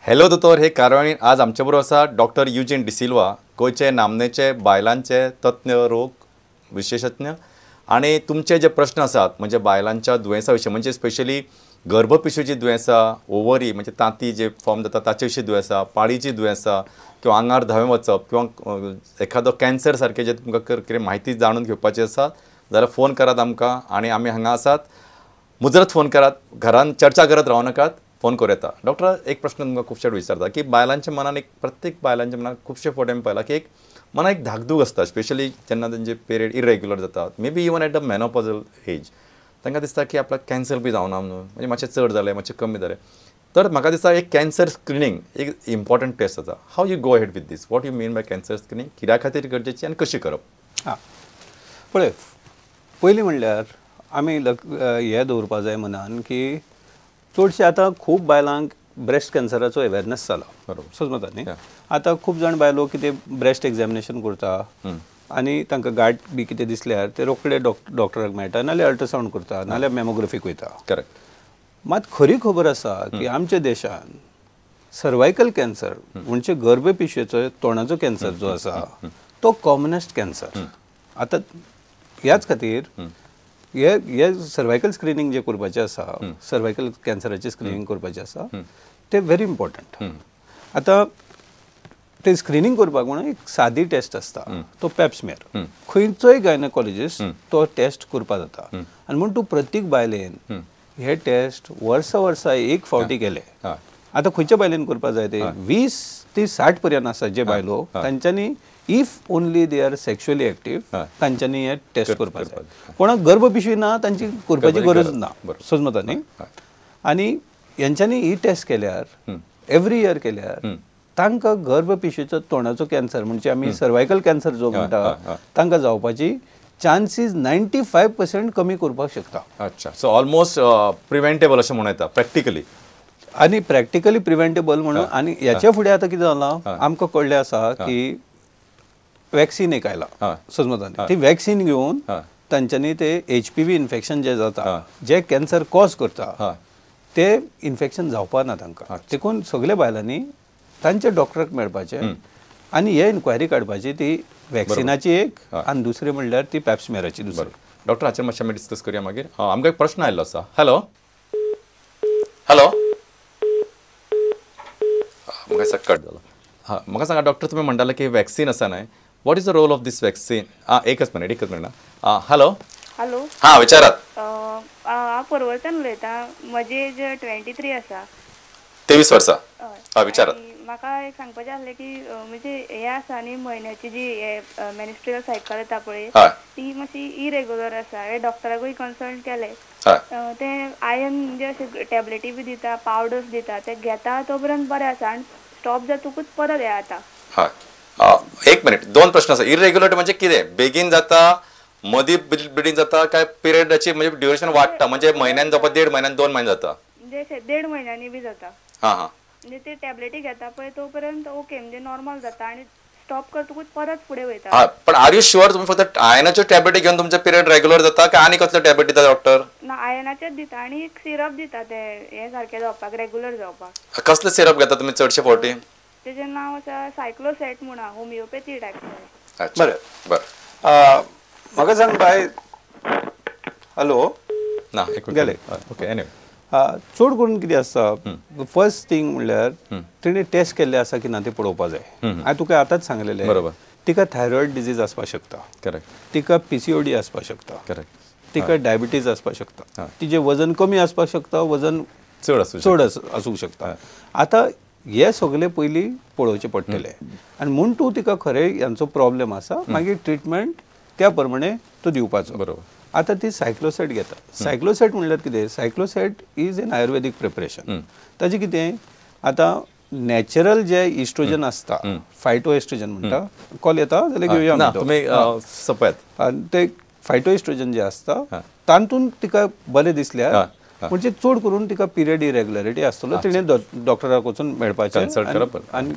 Hello दोतोर हे कार्यावळीन आज आमचे बरोबर आसा डॉक्टर युजीन डिसिल्वा, गोंयचे नामनेचे बायलांचे तज्ञ रोग विशेषज्ञ. आनी तुमचे जे प्रश्न आसात म्हणजे बायलांच्या दुयेंसा विशीं, म्हणजे स्पेशली गर्भपिशवीची दुयेंसां, ओवरी म्हणजे तांती जे फॉर्म जाता ताचे विशीं दुयेंसां, पाळीची दुयेंसां किंवा आंगार धांवे वचप किंवा एखादो कॅन्सर सारके जे तुमकां कितें म्हायती जाणून घेवपाची आसा जाल्यार फोन करात आमकां आनी आमी हांगा आसात. मुजरत फोन करात, घरान चर्चा करत रावं नाकात, फोन करूं येता. डॉक्टर, एक प्रश्न तुमकां खुबशे विचारता की बायलांच्या मनान एक, प्रत्येक बायलांच्या मनान खुबशे फावटी आमी पळयलां की एक मनान एक धाकधूक आसता, स्पेशली जेन्ना तेंचे पिरियड इरेग्युलर जाता, may be even at the menopausal age, तांकां दिसता की आपल्याक कॅन्सर बी जावना म्हणून, म्हणजे मातशें चड जालें मातशें कमी जालें. तर म्हाका दिसता एक कॅन्सर स्क्रिनींग एक इम्पॉर्टंट टेस्ट आसा. How you go ahead with this, what you mean by cancer screening, कित्या खातीर गरजेची आनी कशी करप? हां, पळय, पयलीं म्हणल्यार आमी हें दवरपा जाय मनान की चडशे आतां खूब बायलांक ब्रेस्ट कॅन्सराचो अवेरनेस जाला. बरोबर, समजता न्ही? आतां खूब जाण बायलो कितें ब्रेस्ट एग्जामिनेशन करता आनी तांकां गांठ बी कितें दिसल्यार ते रोखडे डॉक्टराक मेळटा, नाल्यार अल्ट्रासावंड करता, नाल्यार मॅमोग्राफीक वयता. करेक्ट. मात खरी खबर आसा की आमच्या देशान सर्वायकल कॅन्सर म्हणजे गर्भपिशवेचो तोंडाचो कॅन्सर जो आसा तो कॉमनेस्ट कॅन्सर. आतां ह्याच खातीर हे हे सर्वायकल स्क्रिनींग जे करपाचें आसा, सर्वायकल कॅन्सराचें स्क्रिनींग करपाचें आसा, ते व्हेरी इम्पॉर्टंट. आतां ते स्क्रिनींग करपाक म्हणून एक सादी टेस्ट आसता, तो पॅप्समेर. खंयचोय गायनोकॉलॉजिस्ट तो टेस्ट करपाक जाता आनी म्हूण तूं प्रत्येक बायलेन हे टेस्ट वर्सा वर्सा एक फावटी केले. आतां खंयच्या बायलेन करपाक जाय ते 20 ते 60 पर्यंत आसा जे बायलो, तांच्यांनी if only they are sexually active तांच्यांनी हे टेस्ट करपाक जाय. कोणाक गर्भपिशवी ना तांची करपाची गरज ना, समजता न्ही? आनी हेंच्यांनी ही टेस्ट केल्यार, एवरी इयर केल्यार तांकां गर्भपिशवीचो तोंडाचो कॅन्सर म्हणजे आमी सर्वायकल कॅन्सर जो म्हणटा तांकां जावपाची चान्सीस 95% कमी करपाक शकता. अच्छा, सो ऑलमोस्ट प्रिवेंटेबल अशें म्हणूं येता प्रॅक्टिकली. आनी प्रॅक्टिकली प्रिवेंटेबल म्हणून. आनी ह्याच्या फुडें आतां कितें जालां, आमकां कळ्ळें आसा की वॅक्सीन एक आयलां, समजता? ती वॅक्सीन घेवन तांच्यांनी ते HPV infection जें जाता, जें कॅन्सर कॉज करता, ते इन्फेक्शन जावपा ना तांकां. देखून सगल्या बायलांनी तांच्या डॉक्टराक मेळपाचें आनी हे इन्क्वायरी काडपाची, ती वॅक्सिनाची एक आनी दुसरी म्हणल्यार ती पॅप्समेराची दुसरी. डॉक्टर, हाचेर मातशें आमी डिस्कस करूया मागीर. आमकां एक प्रश्न आयिल्लो आसा. हॅलो, हॅलो, म्हाका दिसता कट जालो. हां, म्हाका सांगा डॉक्टर, तुमी म्हणटाले की वॅक्सीन आसा न्हय, what is the role of this vaccine? आं, एकच मिनिट, एकच मिनिट. आं, हॅलो, हॅलो, हां विचारात. हांव पर्वरच्यान उलयतां, म्हजी एज 23 आसा, 23 वर्सां. हां, विचारात. म्हाका एक सांगपाचें आसलें की म्हणजे हें आसा न्ही, म्हयन्याची जी मेनिस्ट्रियल सायकल येता पळय ती मातशी इरेग्युलर आसा. हे डॉक्टराकूय कन्सल्ट केलें, ते आयर्न म्हणजे अशे टॅबलेटी बी दिता, पावडर्स दिता, ते घेता तो पर्यंत बरें आसा आनी स्टॉप जातकूच परत हें जाता. हय, एक मिनिट, दोन प्रश्न आसा. इरेग्युलर म्हणजे कितें, बेगीन जाता, मदीं ब्लिडींग जाता, काय पिरियडाची म्हणजे ड्युरेशन वाडटा, म्हणजे म्हयन्यान जावपा 1.5 म्हयन्यान 2 म्हयने जाता? म्हणजे अशें 1.5 म्हयन्यांनी बी जाता. हां हां, म्हणजे ते टॅबलेटी घेता पळय तो पर्यंत ओके, म्हणजे नॉर्मल जाता आनी स्टॉप करतकूच परत फुडें वयता. हय, पण are you sure तुमी फक्त आयनाच्यो टॅबलेटी घेवन तुमचे पिरियड रेग्युलर जाता काय आनी कसल्यो टॅबलेट दिता डॉक्टर? ना, आयनाचेच दिता आनी एक सिरप दिता ते हे सारकें जावपाक, रेग्युलर जावपाक. कसले सिरप घेता तुमी चडशे फावटी? तेजें नांव आसा सायक्लोसेट म्हणून, होमिओपॅथी टायप. बरें बरें, म्हाका सांग बाय. हॅलो, ना गेले. ओके, एनिवे, चड करून कितें आसता, फर्स्ट थींग म्हणल्यार तिणें टेस्ट केल्ले आसा की ना तें पळोवपा जाय. हांवें तुका आतांच सांगलेलें, बरोबर. तिका थायरॉयड डिजीज आसपाक शकता, करेक्ट. तिका PCOD आसपाक शकता, करेक्ट. तिका डायबिटीज आसपाक शकता, तिजें वजन कमी आसपाक शकता, वजन चड चड आसूंक शकता. आतां हे सगळे पयलीं पळोवचें पडटलें आनी म्हूण तूं तिका खरें ह्यांचो प्रॉब्लेम आसा, मागीर ट्रिटमेंट त्या प्रमाणे तो दिवपाचो. बरोबर. आतां ती सायक्लोसेट घेता. सायक्लोसेट म्हणल्यार कितें, Cycloset is an Ayurvedic preparation. ताजें कितें आतां नॅचरल जे इस्ट्रोजन आसता, फायटो एस्ट्रोजन म्हणटा, कॉल येता जाल्यार घेवया तुमी सपयात. ते फायटो एस्ट्रोजन जे आसता तातूंत तिका बरें दिसल्यार म्हणजे चड करून तिका पिरियड इरेग्युलरिटी आसतलो, तिणें डॉक्टराक वचून मेळपाचें आनी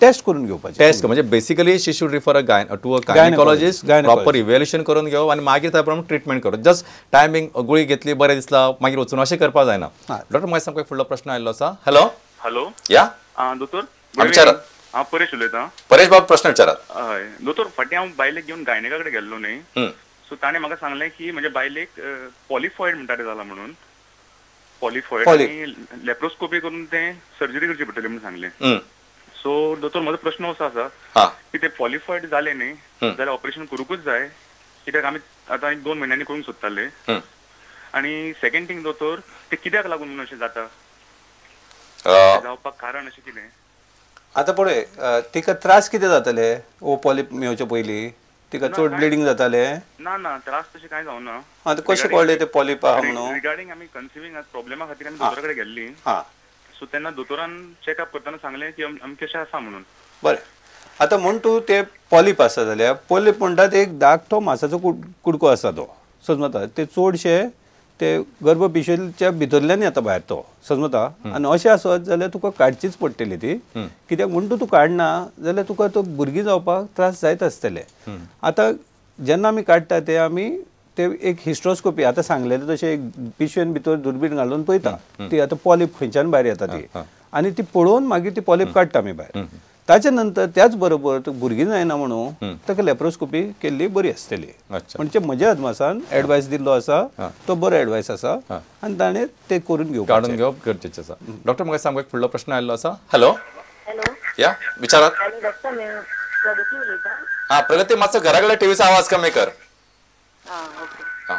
टेस्ट करून घेवपाचें. टेस्ट म्हणजे basically she should refer a to a gynaecologist, proper evaluation करून घेवप आनी मागीर त्या प्रमाणे ट्रिटमेंट करप. जस्ट टायमींग गुळी घेतली बरें दिसला मागीर वचून अशें करपाक जायना. डॉक्टर म्हाका सामको फुडलो प्रश्न आयिल्लो आसा. हॅलो, हॅलो, या दोतोर विचारात. हांव परेश उलयतां. परेश बाब प्रश्न विचारात. हय दोतोर, फाटीं हांव बायलेक घेवन गायनेका कडेन गेल्लो न्ही, सो ताणें म्हाका सांगलें की म्हज्या बायलेक पॉलिफॉयड म्हणटा तें जाला म्हणून, पॉलिफॉयड आनी लॅप्रोस्कोपी करून तें सर्जरी करची पडटली म्हणून सांगलें. सो दोतोर म्हजो प्रश्न असो आसा की ते पॉलिफॉयड जालें न्ही जाल्यार ऑपरेशन करूंकूच जाय, कित्याक आमी आतां एक 2 म्हयन्यांनी करूंक सोदताले. आनी सेकंड थिंग दोतोर, ते कित्याक लागून म्हणून अशें जाता, जावपाक कारण अशें कितें? आतां पळय तिका त्रास कितें जाताले ओ पॉलिप मेवचे पयलीं? तिका चड ब्लिडींग जाताले? ना ना, त्रास तशें कांय जावना. आं, कशें कळ्ळें ते पॉलिप आहा म्हणून? रिगार्डिंग आमी कन्सिविंग प्रॉब्लेमा खातीर आमी दोतोरा कडेन गेल्ली. सो तेन्ना दोतोरान चॅकअप करतना सांगलें की अमकें अशें आसा म्हणून. बरें, आतां म्हूण तूं ते पॉलिप आसा जाल्यार पॉलिप म्हणटा ते एक धाकटो मासाचो कुडको आसा तो समजता, ते चडशे ते गर्भपिशवीच्या भितरल्यान येता भायर तो समजता. आनी अशें आसत जाल्यार तुका काडचीच पडटली ती, कित्याक म्हूण तूं काडना जाल्यार तुका तो भुरगीं जावपाक त्रास जायत आसतले. आतां जेन्ना आमी काडटा ते आमी ते एक हिस्ट्रोस्कोपी आतां सांगलेलें तशें एक पिशवेन भितर दुर्बीण घालून पळयता ती आतां पॉलिप खंयच्यान भायर येता ती, आनी ती पळोवन मागीर ती पॉलिप काडटा आमी भायर. ताच्या नंतर त्याच बरोबर भुरगीं जायना म्हणून ताका लॅप्रोस्कोपी केल्ली बरी आसतली. म्हणजे म्हज्या अदमासान एडवायस दिल्लो आसा तो बरो एडवायस आसा आनी ताणें ते करून घेवप, काडून घेवप गरजेचें आसा. डॉक्टर म्हाका सांगू एक फुडलो प्रश्न आयिल्लो आसा. हॅलो हॅलो, या विचारात. हॅलो डॉक्टर, मी प्रगती उलयता. हां प्रगती, मातसो घरा कडेन टीव्हीचो आवाज कमी कर. हां,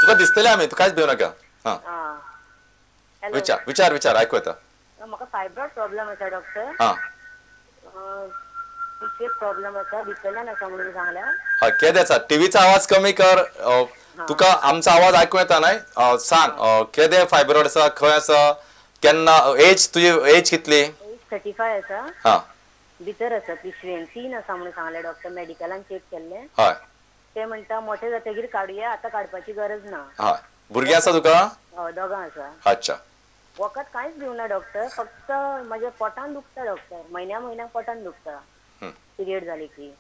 तुका दिसतलें आमी, तूं कांयच भिवू नाका. हां विचार विचार विचार, आयकू येता. म्हाका फायब्रॉइड प्रॉब्लेम आसा डॉक्टर. हां, प्रॉब्लेम आसा, भितरल्यान आसा म्हणून सांगल्या. हय, केदे आसा? टीव्हीचो आवाज कमी कर, तुका आमचो आवाज आयकूं येता न्हय? सांग केदे फायब्रॉइड आसा, खंय आसा, केन्ना, एज तुजी एज कितली? 35 आसा. हां, भितर आसा पिशवेन 3 आसा म्हणून सांगले डॉक्टर, मेडिकलान चेक केल्ले. हय, ते म्हणटा मोठे जातकीर काडुया, आतां काडपाची गरज ना. हय, भुरगीं आसा तुका? हय, दोगां आसा. अच्छा, वखद कांयच दिवना डॉक्टर, फक्त म्हज्या पोटान दुखता डॉक्टर, म्हयन्या म्हयन्याक पोटान दुखता पिरियड जाली की.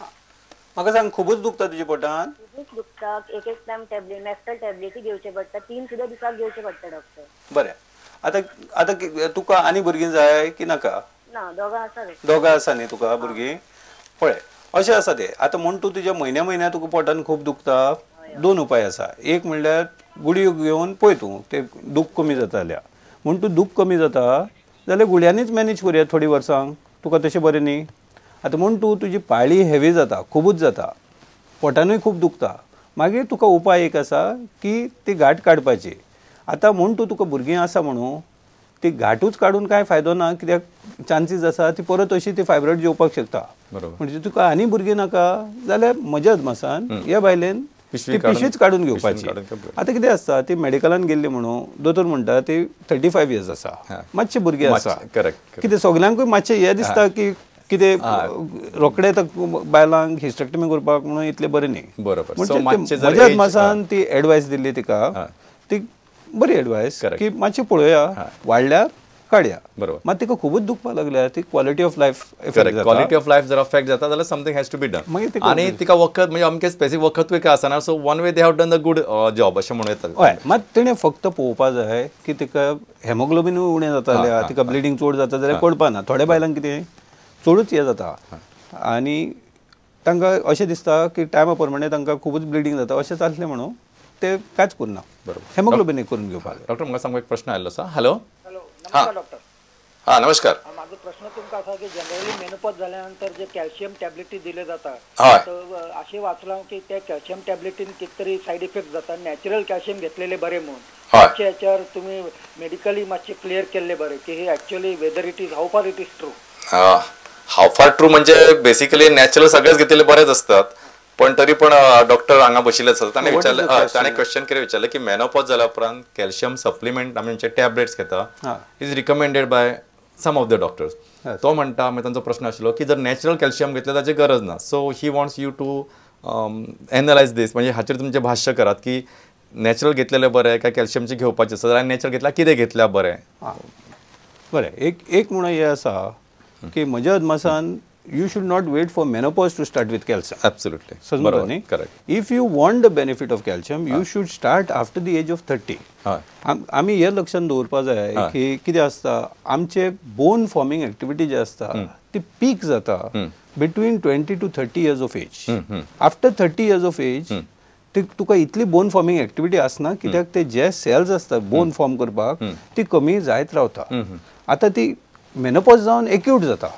म्हाका सांग, खुबूच दुखता तुज्या पोटान? खुबूच दुखता, एक एक टायम टॅबलेट मेफ्टल टॅबलेटी घेवचे पडटा, 3 सुद्दां दिसाक घेवचे पडटा डॉक्टर. बरें, आतां आतां तुका आनी भुरगीं जाय की नाका? ना, दोगां आसा. दोगां आसा न्ही तुका भुरगीं? पळय अशें आसा तें, आतां म्हूण तूं तुज्या म्हयन्या म्हयन्या तुका पोटान खूब दुखता, 2 उपाय आसा. एक म्हणल्यार गुळयो घेवन पळय तूं, ते दूख कमी जाता जाल्यार, म्हूण तूं दूख कमी जाता जाल्यार गुळयांनीच मॅनेज करुया थोडी वर्सां, तुका तशें बरें न्ही. आतां म्हूण तूं तुजी पाळी हेवी जाता, खुबूच जाता, पोटानूय खूब दुखता, मागीर तुका उपाय एक आसा की ती गांठ काडपाची. आतां म्हूण तूं तुका भुरगीं आसा म्हणून ती गांठूच काडून कांय फायदो ना, कित्याक चान्सीस आसा ती परत अशी ती फायब्रॉइड येवपाक शकता. म्हणजे तुका आनी भुरगीं नाका जाल्यार म्हज्या अदमासान ह्या बायलेन ती पिशवीच काडून घेवपाची. आतां कितें आसता, ती मेडिकलान गेल्ली म्हणून दोतोर म्हणटा ती 35 इयर्स आसा, मातशे भुरगीं आसा. कितें सगल्यांकूय मातशें हें दिसता की कितें रोखडें बायलांक हिस्टेक्टमी करपाक म्हणून इतलें बरें न्ही. बरोबर, म्हज्या अदमासान ती एडवायस दिल्ली तिका, ती बरी एडवायस की मातशी पळोवया, वाडल्यार काडया. बरोबर, मात तिका खुबूच दुखपाक लागल्या, ती quality of life effect, quality of life जर अफेक्ट जाता जाल्यार something has to be done. मागीर आनी तिका वखद म्हणजे अमके स्पेसिफीक वखदूय काय आसना, so one way they have done the good job अशें म्हणूं येता. हय, मात तिणें फक्त पळोवपा जाय की तिका हेमोग्लोबीनूय उणें जाता जाल्यार, तिका ब्लिडींग चड जाता जाल्यार कळपा ना. थोड्या बायलांक कितें चडूच हें जाता आनी तांकां अशें दिसता की टायमा प्रमाणे तांकां खुबूच ब्लिडींग जाता, अशें जातलें म्हणून ते कांयच करना. बरोबर, हेमोग्लोबीन करून घेवपाक. डॉक्टर म्हाका सांगू एक प्रश्न आयिल्लो आसा. हॅलो हॅलो, नमस्कार डॉक्टर. हां नमस्कार. माझो प्रश्न तुमकां आसा की जनरली मेनोपॉज जाल्या नंतर जे कॅल्शियम टॅबलेटी दिले जाता, तर अशें वाचलां की त्या कॅल्शियम टॅबलेटीन कितें तरी सायड इफेक्ट जाता, नॅचरल कॅल्शियम घेतलेले बरें म्हणून. मातशें हेच्यार तुमी मेडिकली मातशें क्लियर केल्लें बरें की हे actually whether it is how far it is true. How far true म्हणजे बेसिकली नॅचरल सगळेच घेतलेले बरेच असतात, पण तरी पण डॉक्टर हांगा बशिल्ले आसतात, ताणें विचारलें, ताणें क्वेश्चन कितें विचारलें की मेनोपॉज जाल्या उपरांत कॅल्शियम सप्लिमेंट आमी म्हणजे टॅबलेट्स घेता is recommended by some of the doctors. तो म्हणटा, मागीर तांचो प्रश्न आशिल्लो की जर नॅचरल कॅल्शियम घेतलें ताची गरज ना. So he wants you to analyse this, म्हणजे हाचेर तुमचें भाश्य करात की नॅचरल घेतलेलें बरें काय कॅल्शियमचें घेवपाचें आसा, जाल्यार नॅचरल घेतल्यार कितें घेतल्यार बरें? बरें, एक एक म्हणून हें आसा की म्हज्या अदमासान you should not wait for menopause to start with calcium. Absolutely, बरोबर, correct. If you want the benefit of calcium you should start after the age of 30. आमी हे लक्षात दवरपा जाय की कितें आसता, आमचे बोन फॉर्मिंग एक्टिविटी जी आसता ती पीक जाता between 20 to 30 years of age. After 30 years of age ती तुका इतली बोन फॉर्मिंग एक्टिविटी आसना, कित्याक ते जे सेल्स आसता बोन फॉर्म करपाक ती कमी जायत रावता. आतां ती मेनोपॉज जावन एक्यूट जाता,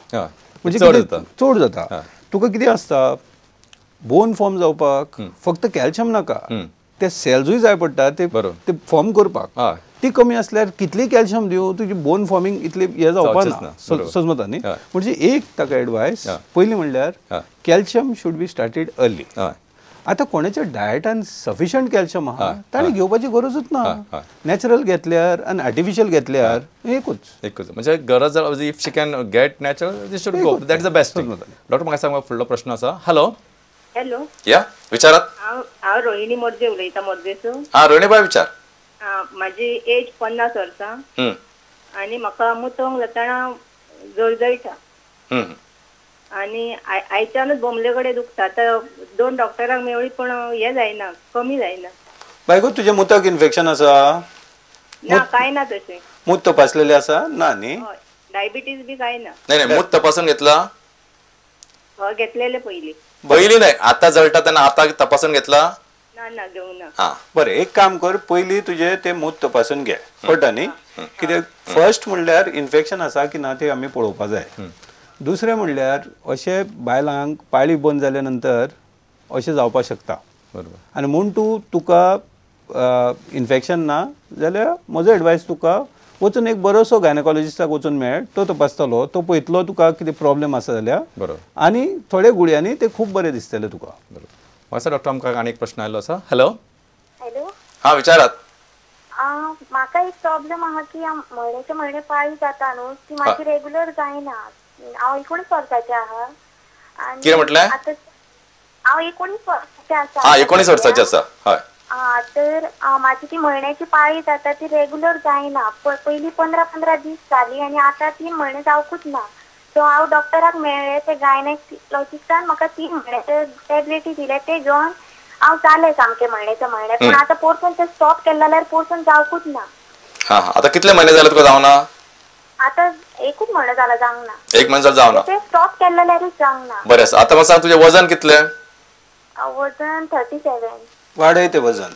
म्हणजे चड जाता. तुका कितें आसता, बोन फॉर्म जावपाक फक्त कॅल्शियम नाका, ते सेल्सूय जाय पडटा ते फॉर्म करपाक. ती कमी आसल्यार कितली कॅल्शियम दिवं तुजी बोन फॉर्मिंग इतली हें जावपा ना. समजता न्ही? म्हणजे एक ताका एडवायस पयलीं म्हणल्यार calcium should be started early. आतां कोणाच्या डायटान सफिशियंट कॅल्शियम आहा ताणें घेवपाची गरजूच ना. नॅचरल घेतल्यार आनी आर्टिफिशियल घेतल्यार एकूच एकूच, म्हणजे गरज if she can get natural she should go, that is the best. Doctor म्हाका सांग, फुडलो प्रश्न आसा. हॅलो हॅलो, या विचारात. हांव रोहिणी मोर्जे उलयतां, मोर्जेसून. हां रोहिणी बाय विचार. म्हाजी एज 50 वर्सां आनी म्हाका मुतोंक जातना जळजळटा आनी आयच्यानूच बोमले कडेन दुखता. आतां 2 डॉक्टरांक मेळ्ळी पण हें जायना, कमी जायना. बायगो तुज्या मुताक इन्फेक्शन आसा? ना, कांय ना तशें. मूत तपासलेलें आसा? ना न्ही. डायबिटीज बी कांय ना. नाही नाही, मूत तपासून घेतला? हय घेतलेले पयलीं. पयलीं नाही, आतां जळटा तेन्ना आतां तपासून घेतला? ना ना, घेवंक ना. बरें, एक काम कर, पयलीं तुजें तें मूत तपासून घे, कळटा न्ही? कित्याक फर्स्ट म्हणल्यार इन्फेक्शन आसा की ना तें आमी पळोवपा जाय. दुसरें म्हणल्यार अशें बायलांक पाळी बंद जाल्या नंतर अशें जावपाक शकता. बरोबर. आनी म्हूण तूं तुका इन्फेक्शन ना जाल्यार म्हजो एडवायस तुका वचून एक बरोसो गायनकोलॉजिस्टाक वचून मेळ, तो तपासतलो, तो पळयतलो तुका कितें प्रॉब्लेम आसा जाल्यार. बरोबर. आनी थोडे गुळयांनी ते खूब बरें दिसतलें तुका. बरोबर. म्हाका डॉक्टर आमकां आनी एक प्रश्न आयलो आसा. हॅलो हॅलो, हां विचारात. म्हाका एक प्रॉब्लेम आहा की म्हयन्याचे म्हयने पाळी जाता न्हू, ती म्हाजी रेगुलर जायना. हांव 19 वर्साचें आहा. कितें म्हटलें? आतां हांव 19 वर्साचें आसा. हां 19 वर्साचें आसा. हय. आं, तर म्हाजी ती म्हयन्याची पाळी जाता ती रेगुलर जायना. पयलीं 15-15 दीस जाली आनी आतां 3 म्हयने जावकूच ना. सो हांव डॉक्टराक मेळ्ळें, ते गायनेकॉलॉजिस्टान म्हाका 3 म्हयन्याचे टॅबलेटी दिले, ते घेवन हांव जालें सामकें म्हयन्याचे म्हयने. पूण आतां परतून ते स्टॉप केले जाल्यार परतून जावकूच ना. हां, आतां कितले म्हयने जाले तुका जावना? आतां एकूच म्हयनो जाला जावंक ना. एक म्हयनो जाला जावना, ते स्टॉप केले जाल्यारूच जावंक ना. बरें आसा. आतां म्हाका सांग तुजें वजन कितलें? वजन 37. वाडय तें वजन,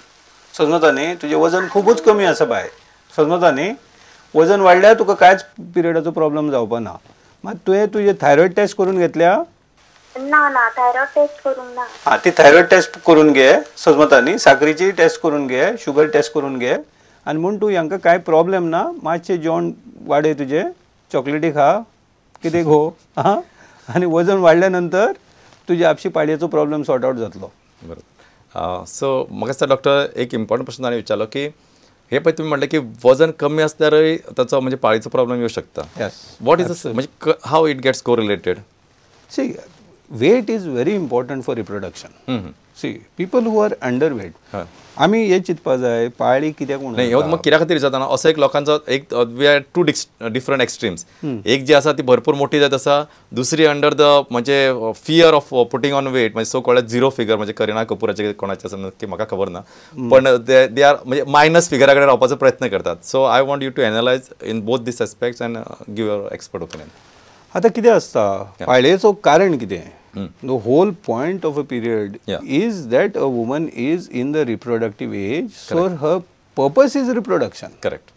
समजता न्ही? तुजें वजन खुबूच कमी आसा बाय, समजता न्ही? वजन वाडल्यार तुका कांयच पिरियडाचो प्रॉब्लेम जावपा ना. मात तुवें तुजें थायरॉयड टेस्ट करून घेतल्या? ना ना, थायरॉयड टेस्ट करूंक ना. हां, ती थायरॉयड टेस्ट करून घे, समजता न्ही? साकरीची टेस्ट करून घे, शुगर टेस्ट करून घे. आनी म्हूण तूं हांकां कांय प्रॉब्लेम ना. मातशें जेवण वाडय तुजें, चॉकलेटी खा, कितें घो. हां, आनी वजन वाडल्या नंतर तुजे आपशी पाळयेचो प्रॉब्लेम सॉर्ट आवट जातलो. बरोबर. सो म्हाका दिसता डॉक्टर एक इम्पॉर्टंट प्रश्न ताणें विचारलो की हे पळय तुमी म्हणलें की वजन कमी आसल्यारय ताचो म्हणजे पाळीचो प्रॉब्लेम येवं शकता. येस. What is म्हणजे how it gets correlated? See, weight is very important for reproduction. See, people who are under weight, आमी हे चिंतपा जाय पाळी कित्याक म्हणून. नाही, मग कित्या खातीर विचारतना असो एक लोकांचो एक we are two different extremes. एक जी आसा ती भरपूर मोठी जायत आसा, दुसरी अंडर the म्हणजे fear of putting on weight, म्हणजे सो कॉल्ड झिरो फिगर, म्हणजे करिना कपूराचे कोणाचे आसा की म्हाका खबर ना, पण they are म्हणजे मायनस फिगरा कडेन रावपाचो प्रयत्न करतात. So I want you to analyse in both this aspects and give your expert opinion. आतां कितें आसता पाळयेचो कारण कितें? The whole point of a period is that a woman is in the reproductive age. Correct. So her purpose is reproduction. Correct.